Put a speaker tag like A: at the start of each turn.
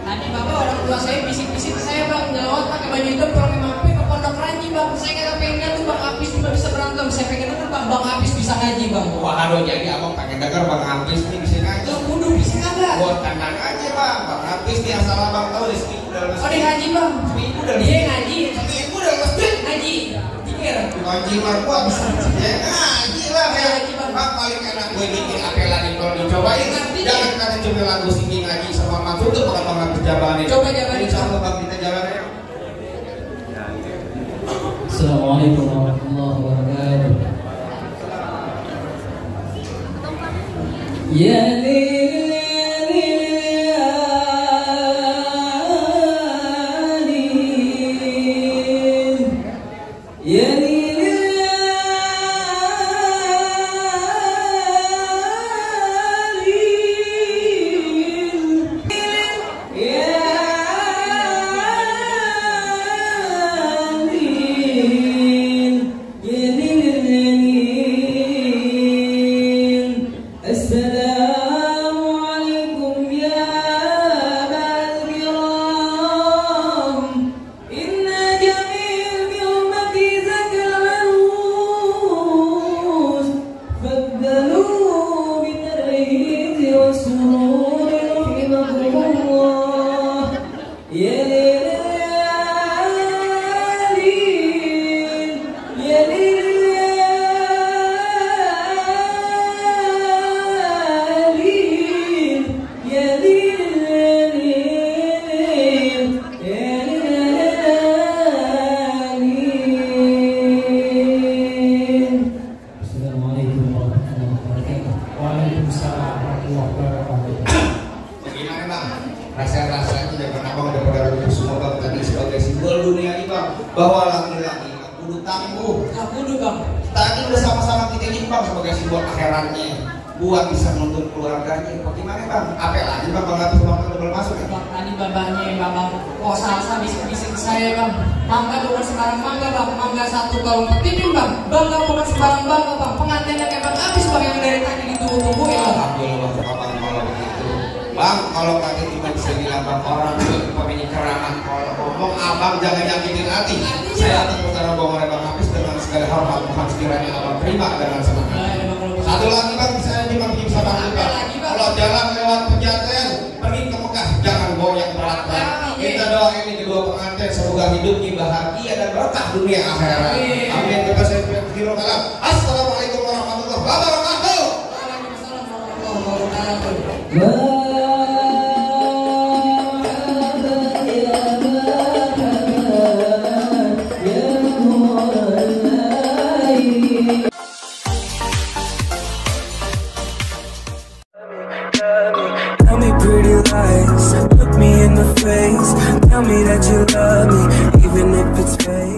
A: Tadi bapak orang tua saya bisik-bisik ke saya bang, lewat pakai baju hitam pakai mampir ke Pondok Ranji bang. Saya kira pengen tuh bang Apis juga bisa berantem. Saya pengen tuh bang Apis bisa ngaji bang.
B: Wah aduh, jadi abang pengen dengar bang Apis nih bisa ngaji.
A: Lo kudu bisa kagak?
B: Buat tenang aja bang Apis nih asal abang tahu di seminggu dalam masjid.
A: Oh dia ngaji bang?
B: Seminggu dalam
A: Dia ngaji?
B: Seminggu dalam masjid.
A: Ngaji? Jikir?
B: Ngaji mah gua bisa ya ngaji lah ya. Bang paling enak gue bikin apelan nih kalau dicobain. Jangan kata coba lagu singing ngaji sama Mahfud tuh bakal banget berjabanin.
A: Coba jabanin.
B: Insyaallah bang kita jalan ya.
C: Assalamualaikum warahmatullahi wabarakatuh. Ya
B: Rasa-rasanya jangan abang udah pada rujuk semua bang tadi sebagai simbol dunia ini bang bahwa laki-laki kudu tangguh.
A: Kudu bang.
B: Tadi udah sama-sama kita ini bang sebagai simbol akhiratnya buat bisa menuntut keluarganya. Bagaimana bang? Apa lagi bang kalau habis bang udah masuk ya?
A: Bang tadi babanya bang kok salsa bisik-bisik saya bang. Mangga bukan sembarang mangga bang. Mangga satu kalung petimin bang. Bangga bukan sembarang bangga bang. Pengantinnya kayak bang habis bang yang dari tadi ditunggu-tunggu ya bang.
B: Alhamdulillah bang kalau begitu. Bang, kalau kaki cuma bisa bilang bang orang pemilik kerangan kalau ngomong abang jangan nyakitin hati. Saya akan berbicara bohong oleh bang Hafiz dengan segala hormat mohon sekiranya abang terima dengan senang hati. Satu lagi bang, saya cuma bisa bantu bang. Kalau jalan lewat Pejaten pergi ke Mekah jangan bawa yang berat bang. Kita doain ini kedua pengantin semoga hidupnya bahagia dan berkah dunia akhirat. Amin. Kita saya kira kalam. Assalamualaikum warahmatullahi wabarakatuh.
A: Waalaikumsalam warahmatullahi wabarakatuh.
D: Tell me pretty lies, look me in the face. Tell me that you love me, even if it's fake.